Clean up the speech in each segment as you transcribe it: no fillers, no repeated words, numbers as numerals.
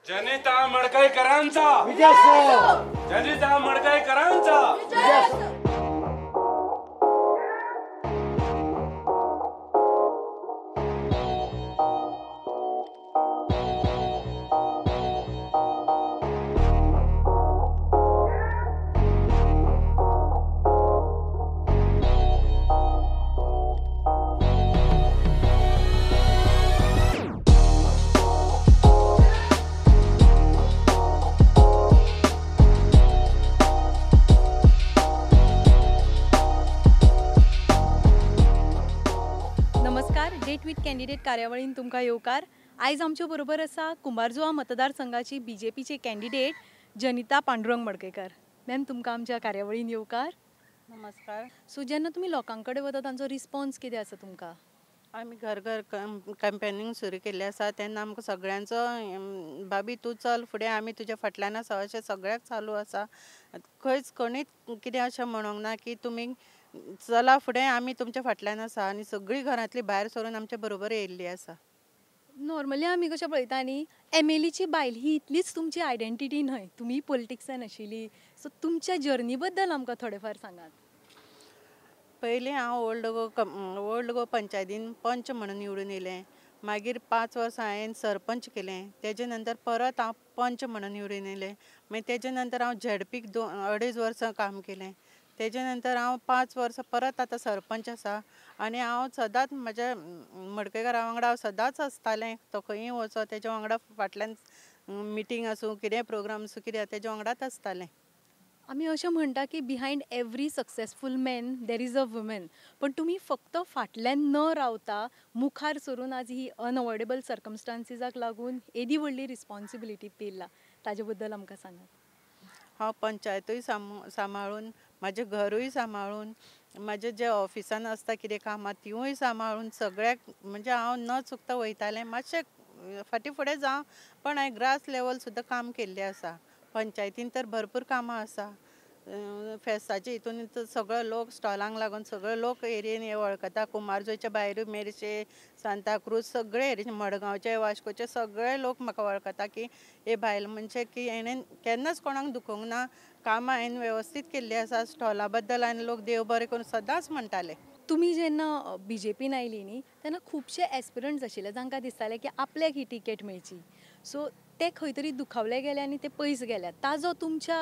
जनिता मडकईकरांचा विजय, जनिता मडकईकरांचा Vijay. Candidate कार्यावळीन तुमकां येवकार। आयज आमचे बरोबर आसा कुंभारजुआ मतदारसंघाची बीजेपीचे कॅन्डिडेट जनिता पांडुरंग मडकईकर। मॅम, तुमकां आमच्या कार्यावळीन येवकार। नमस्कार। सो जेन्ना तुमी लोकां कडेन वता तांचो रिस्पॉन्स कितें आसा तुमकां? आमी घर घर कॅम्पेनींग सुरू केल्लें आसा तेन्ना आमकां सगळ्यांचो भाभी तूं चल फुडें, आमी तुज्या फाटल्यान आसा अशें सगळ्याक चालू आसा। खंयच कोणीच कितें अशें म्हणूंक ना की तुमी चला फुडें, आमी तुमच्या फाटल्यान आसा आनी सगळीं घरांतली भायर सरून आमच्या बरोबर येयल्ली आसा। नॉर्मली आमी कशें पळयता न्ही, एमएलएची बायल ही इतलीच तुमची आयडेंटिटी न्हय, तुमी पॉलिटिक्सान आशिल्ली, सो तुमच्या जर्नी बद्दल आमकां थोडें फार सांगात। पयलीं हांव ओल्ड गोवा पंचायतीन पंच म्हणून निवडून येयलें, मागीर 5 वर्सां हांवें सरपंच केलें, तेजे नंतर परत हांव पंच म्हणून निवडून येयलें, मागीर तेजे नंतर हांव झेडपीक 2-2.5 वर्सां काम केलें, तेजे नंतर हांव 5 वर्सां परत आतां सरपंच आसा। आनी हांव सदांच म्हज्या मडकयकारा वांगडा हांव सदांच आसतालें, तो खंयूय वचो तेज्या वांगडा फाटल्यान मिटींग आसूं कितें प्रोग्राम आसूं कितें तेज्या वांगडाच आसतालें। आमी अशें म्हणटा की behind every successful man there is a woman, पण तुमी फक्त फाटल्यान न रावता मुखार सरून आज ही अनअवॉयडेबल सर्कमस्टांसीसाक लागून येदी व्हडली रिस्पॉन्सिबिलिटी पेलला, ताजे बद्दल आमकां सांगात। हांव पंचायतूय सांबाळून, म्हाजें घरूय सांबाळून, म्हाजें जें ऑफिसान आसता कितें कामां तिवूय सांबाळून सगळ्याक म्हणजे हांव न चुकता वयतालें। मातशें फाटीं फुडें जावं पण हांवें ग्रास लेवल सुद्दां काम केल्लें आसा। पंचायतीन तर भरपूर कामां आसा, फेस्ताचे हितून सगळो लोक स्टॉलांक लागून सगळे लोक एरियेन हे वळखता। कुंभारजुआच्या भायरूय मेरशे, सांताक्रूज सगळे एरियेन, मडगांवचे, वास्कोचे सगळे लोक म्हाका वळखता की हे बायल मनशे की हेणें केन्नाच कोणाक दुखोवंक ना, कामां हांवें वेवस्थीत केल्लीं आसा। स्टॉला बद्दल आनी लोक देव बरें करून सदांच म्हणटाले। तुमी जेन्ना बीजेपीन आयली न्ही तेन्ना खुबशे एस्पिरंट्स आशिल्ले जांकां दिसतालें की आपल्याक ही टिकेट मेळची, सो ते खंय तरी दुखावले गेले आनी ते पयस गेल्या, ताजो तुमच्या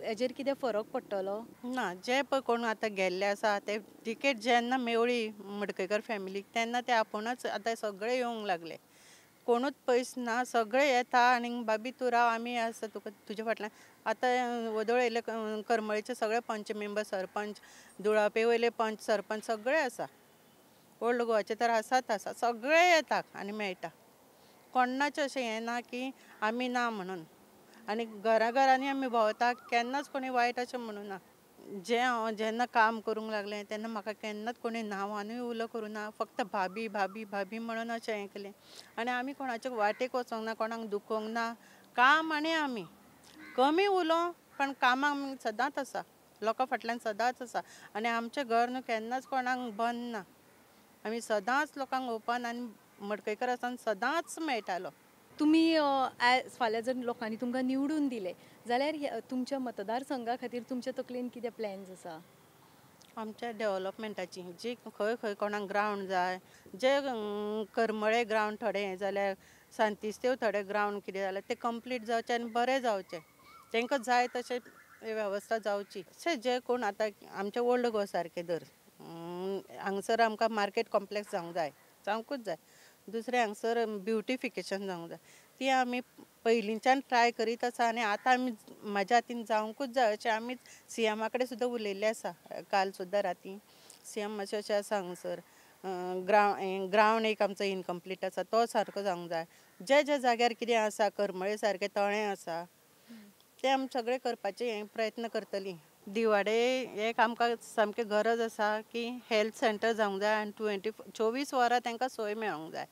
हेजेर कितें फरक पडटलो? ना, जे पळय कोण आतां गेल्ले आसा ते टिकेट जेन्ना मेवळी मडकयकर फॅमिलीक तेन्ना ते आपुणूच आतां सगळे येवंक लागले, कोणूच पयस ना, सगळे येता आनी भाभी तूं राव आमी आसा तुका तुज्या फाटल्यान। आतां वदोळ येयले करमळेचे सगळे पंच मेंबर, सरपंच, दुळापे वयले पंच सरपंच सगळे आसा, ओल्ड गोवाचे तर आसात आसा, सगळे येता आनी मेळटा। कोणाचें अशें हें ना की आमी ना म्हणून, आनी घरा घरांनी आमी भोंवता, केन्नाच कोणी वायट अशें म्हणूं ना। जें हांव जेन्ना काम करूंक लागलें तेन्ना म्हाका केन्नाच कोणी नांवानूय उलो करूं ना, फक्त भाभी भाभी भाभी म्हणून अशें हें केलें। आनी आमी कोणाचे वाटेक वचोंक ना, कोणाक दुखोवंक ना, काम आनी आमी कमी उलोवं पण कामाक आमी सदांच आसा, लोकां फाटल्यान सदांच आसा। आनी आमचें घर न्हू केन्नाच कोणाक बंद ना, आमी सदांच लोकांक ओपन आनी मडकयकर आसतना सदांच मेळटालो। तुमी फाल्यां जर लोकांनी तुमकां निवडून दिले जाल्यार तुमच्या मतदारसंघा खातीर तुमच्या तकलेन कितें प्लॅन्स आसा? आमच्या डेवलपमेंटाची जी खंय खंय कोणाक ग्रावंड जाय, जे करमळे ग्रावंड थोडे हें जाल्यार, सांतिस्तेव थोडे ग्रावंड कितें जाल्यार ते कंप्लीट जावचे आनी बरें जावचें, तांकां जाय तशें वेवस्था जावची। अशें जे कोण आतां आमच्या ओल्ड गोवा सारकें धर हांगसर आमकां मार्केट कॉम्प्लेक्स जावंक जाय, जावंकूच जाय, दुसरें हांगसर ब्युटिफिकेशन जावंक जाय, ती आमी पयलींच्यान ट्राय करीत आसा आनी आतां आमी म्हाज्या हातीन जावंकूच जाय अशें आमी सीएमा कडेन सुद्दां उलयल्लें आसा। काल सुद्दां राती सीएम अशें अशें आसा हांगसर ग्रावंड एक आमचो इनकम्प्लीट आसा तो सारको जावंक जाय, जे जे जाग्यार कितें आसा करमळे सारकें तळें आसा तें आमी सगळें करपाचें प्रयत्न करतलीं। दिवाडे एक आमकां सामकी गरज आसा की हेल्थ सेंटर जावंक जाय आनी 24 वरां तांकां सोय मेळोंक जाय,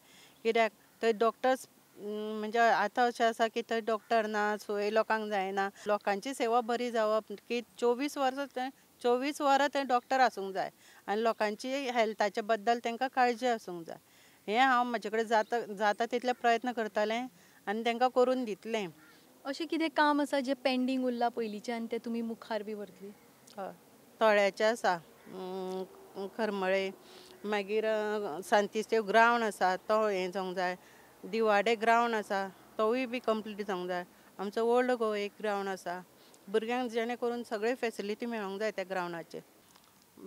कित्याक थंय डॉक्टर्स म्हणजे आतां अशें आसा की थंय डॉक्टर ना, सोय लोकांक जायना, लोकांची सेवा बरी जावप की 24 वरां थंय डॉक्टर आसूंक जाय आनी लोकांची हेल्थाच्या बद्दल तांकां काळजी आसूंक जाय। हें हांव म्हजे कडेन जाता जाता तितले प्रयत्न करतलें आनी तांकां करून दितलें. अशें कितें काम आसा जें पेंडींग उरलां पयलींचें आनी तें तुमी मुखार बी व्हरतली? हय, तळ्याचें आसा करमळे, मागीर सांतिस्तेव ग्रावंड आसा तो हें जावंक जाय, दिवाडे ग्रावंड आसा तोवूय बी कंप्लीट जावंक जाय. आमचो ओल्ड गोवा एक ग्रावंड आसा, भुरग्यांक जेणे करून सगळे फेसिलिटी मेळोंक जाय त्या ग्रावंडाचेर.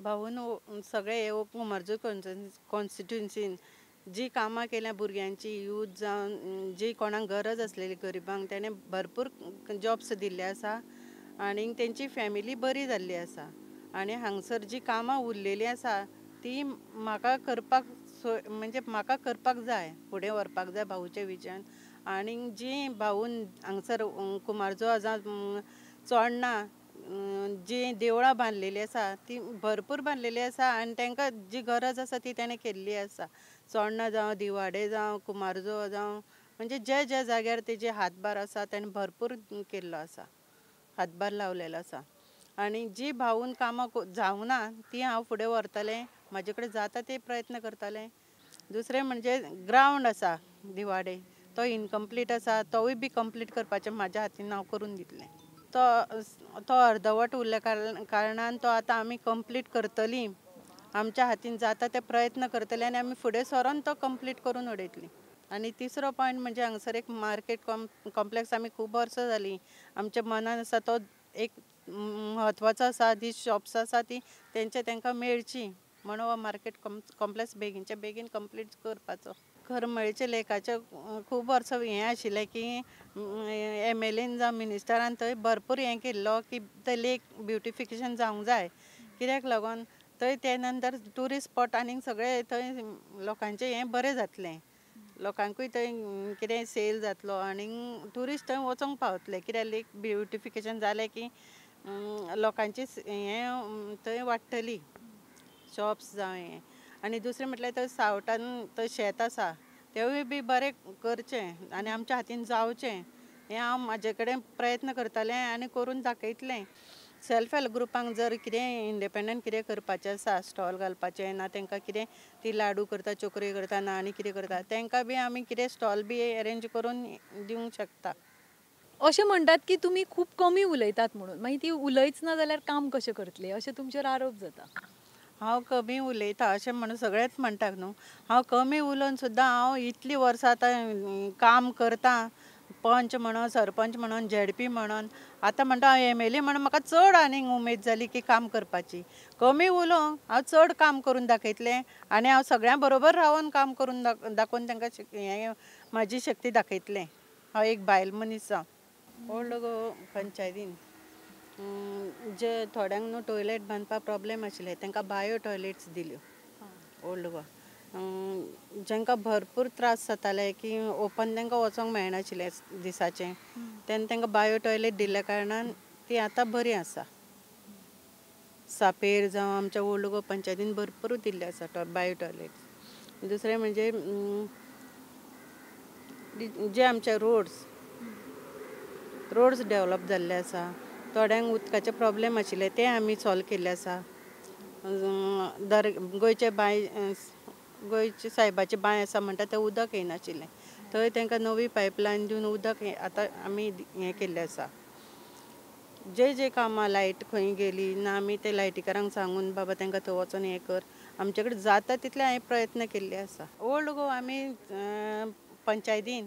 भाऊन सगळे कुमारजुंवें कॉन्स्टिट्युन्सीन जी कामां केल्या भुरग्यांची, यूथ जावन जी कोणाक गरज आसलेली गरिबांक, तेणें भरपूर जॉब्स दिल्ले आसा आनी तेंची फॅमिली बरी जाल्ली आसा. आनी हांगसर जी कामां उरलेलीं आसा ती म्हाका करपाक म्हणजे म्हाका करपाक जाय, फुडें व्हरपाक जाय भाऊचें विजन. आनी जी भाऊन हांगसर कुमारजुंवें जावं चोडणा जी देवळां बांदलेली आसा ती भरपूर बांदलेली आसा आनी तांकां जी गरज आसा ती ताणें केल्ली आसा. चोडणा जावं, दिवाडे जावं, कुमारजुंवें जावं, म्हणजे जे जे जाग्यार तेजे हातभार आसा ताणें भरपूर केल्लो आसा, हातभार लावलेलो आसा. आनी जी भाऊन कामां जावना ती हांव फुडें व्हरतलें, म्हाजे कडेन जाता ते प्रयत्न करतलें. दुसरें म्हणजे ग्रावंड आसा दिवाडे, तो इनकम्प्लीट आसा, तोवूय बी कंप्लीट करपाचें म्हाज्या हातीन हांव करून दितलें. तो अर्दवट उरल्या कारणान तो आतां आमी कंप्लीट करतली, आमच्या हातीन जाता ते प्रयत्न करतले आनी आमी फुडें सरोन तो कंप्लीट करून उडयतली. आनी तिसरो पॉयंट म्हणजे हांगसर एक मार्केट कॉम्प्लेक्स आमी खूब वर्सां जालीं आमच्या मनान आसा, तो एक म्हत्वाचो आसा. ती शॉप्स आसा ती तेंचे तांकां मेळची म्हणून हो मार्केट कॉम्प्लेक्स बेगीनच्या बेगीन कंप्लीट करपाचो. करमळेच्या लेकाचें खूब वर्सां हें आशिल्लें की एम.एल.एन जावं मिनिस्टरान थंय भरपूर हें केल्लो की थंय लेक ब्युटिफिकेशन जावंक जाय, कित्याक लागून थंय ते नंतर ट्युरिस्ट स्पॉट आनीक सगळे थंय लोकांचें हें बरें जातलें, लोकांकूय थंय कितें सेल जातलो आनी ट्युरिस्ट थंय वचोंक पावतले. कित्याक लेक ब्युटिफिकेशन जालें की लोकांची हें थंय वाडटली, शॉप्स जावं हें. आनी दुसरें म्हटल्यार थंय सावटान थंय शेत आसा तेवूय बी बरें करचें आनी आमच्या हातीन जावचें हें हांव म्हाजे कडेन प्रयत्न करतलें आनी करून दाखयतलें. सेल्फ हेल्प ग्रुपांक जर कितें इंडिपेंडंट कितें करपाचें आसा, स्टॉल घालपाचें ना, तांकां कितें ती लाडू करता, चोकरी करता ना आनी कितें करता, तांकां बी आमी कितें स्टॉल बी अरेंज करून दिवंक शकता. अशें म्हणटात की तुमी खूब कमी उलयतात म्हणून, मागीर ती उलयच ना जाल्यार काम कशें करतलें अशें तुमचेर आरोप जाता. हांव कमी उलयता अशें म्हणून सगळेच म्हणटात न्हू, हांव कमी उलोवन सुद्दां हांव इतलीं वर्सां आतां काम करतां, पंच म्हणून, सरपंच म्हणून, झेडपी म्हणून, आतां म्हणटा हांव एम.एल.ए म्हणून म्हाका चड आनीक उमेद जाली की काम करपाची. कमी उलोवंक हांव चड काम करून दाखयतलें आनी हांव सगळ्यां बरोबर रावन काम करून दाखोवन तांकां हें म्हाजी शक्ती दाखयतलें. हांव एक बायल मनीस जावं. ओल्ड गोवा पंचायतीन जे थोड्यांक न्हू टॉयलेट बांदपाक प्रॉब्लेम आशिल्ले तांकां बायो टॉयलेट्स दिल्यो ओल्ड गोवा. जांकां भरपूर त्रास जाताले की ओपन तांकां वचोंक मेळनाशिल्लें दिसाचें, तेन्ना तांकां बायो टॉयलेट दिल्ल्या कारणान ती आतां बरी आसा. सापेर जावं आमच्या ओल्ड गोवा पंचायतीन भरपूर दिल्ले आसा बायो टॉयलेट्स. दुसरें म्हणजे जे आमचे रोड्स डेवलप जाल्ले आसा, थोड्यांक उदकाचे प्रॉब्लेम आशिल्ले ते आमी सॉल्व केल्ले आसा. दर गोंयचे बांय, गोंयचे सायबाचे बांय आसा म्हणटा तें उदक येनाशिल्लें, थंय तांकां नवी पायपलायन दिवन उदक आतां आमी हें केल्लें आसा. जे जे कामां लायट खंय गेली ना आमी ते लायटीकारांक सांगून बाबा तांकां थंय वचोन हें कर, आमचे कडेन जाता तितले हांवें प्रयत्न केल्ले आसा. ओल्ड गोवा आमी पंचायतीन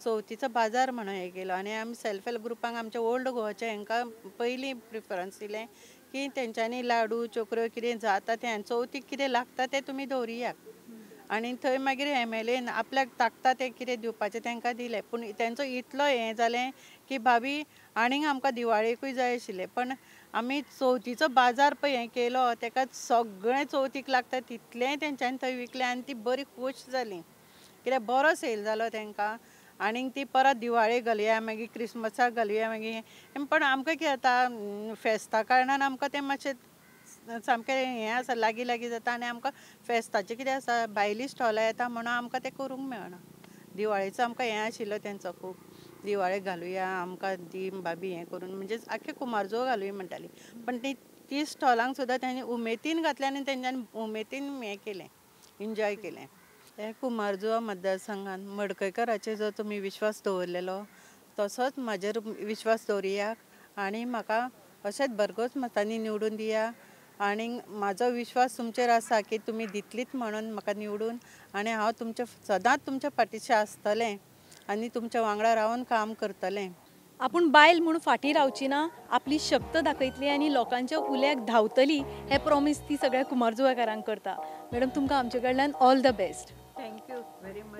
चवथीचो बाजार म्हणून हें केलो आनी आमी सेल्फ हेल्प ग्रुपांक आमच्या ओल्ड गोवाच्या हांकां पयलीं प्रिफरन्स दिलें की तेंच्यांनी लाडू चोकऱ्यो कितें जाता तें आनी चवथीक कितें लागता तें तुमी दवरियात. आनी थंय मागीर एम.एल.एन आपल्याक ताकता तें कितें दिवपाचें तांकां दिलें. पूण तेंचो इतलो हें जालें की भाभी आनीक आमकां दिवाळेकूय जाय आशिल्लें, पण आमी चवथीचो बाजार पळय हें केलो ताका सगळें चवथीक लागता तितलेंय तेंच्यांनी थंय विकलें आनी ती बरी खूश जाली कित्याक बरो सेल जालो तांकां. आनीक ती परत दिवाळेक घालया मागीर क्रिसमसाक घालया मागीर, पण आमकां कितें जाता फेस्ता कारणान आमकां तें मातशें सामकें हें आसा, लागीं लागीं जाता आनी आमकां फेस्ताचें कितें आसा भायलीं स्टॉलां येता म्हणून आमकां तें करूंक मेळना. दिवाळेचो आमकां हें आशिल्लो तेंचो खूब, दिवाळेक घालुया आमकां दी भाभी हें करून, म्हणजे आख्खे कुमारजुंवें घालुया म्हणटाली, पण ती स्टॉलांक सुद्दां तेंणी उमेदीन घातलें आनी तेंच्यांनी उमेदीन हें केलें, एन्जॉय केलें. हे कुमारजुवा मतदारसंघान मडकयकाराचेर जो तुमी विश्वास दवरलेलो तसोच म्हाजेर विश्वास दवरियात आनी म्हाका अशेंच भरघोस मतांनी निवडून दिया आनी म्हाजो विश्वास तुमचेर आसा की तुमी दितलीच म्हणून म्हाका निवडून आनी हांव तुमच्या सदांच तुमच्या फाटीशें आसतलें आनी तुमच्या वांगडा रावन काम करतलें. आपूण बायल म्हूण फाटीं रावची ना, आपली शक्त दाखयतली आनी लोकांच्या उल्याक धांवतली हें प्रॉमीस ती सगळ्या कुमारजुवाकारांक करता. मॅडम, तुमकां आमचे कडल्यान all the best. Thank you very much.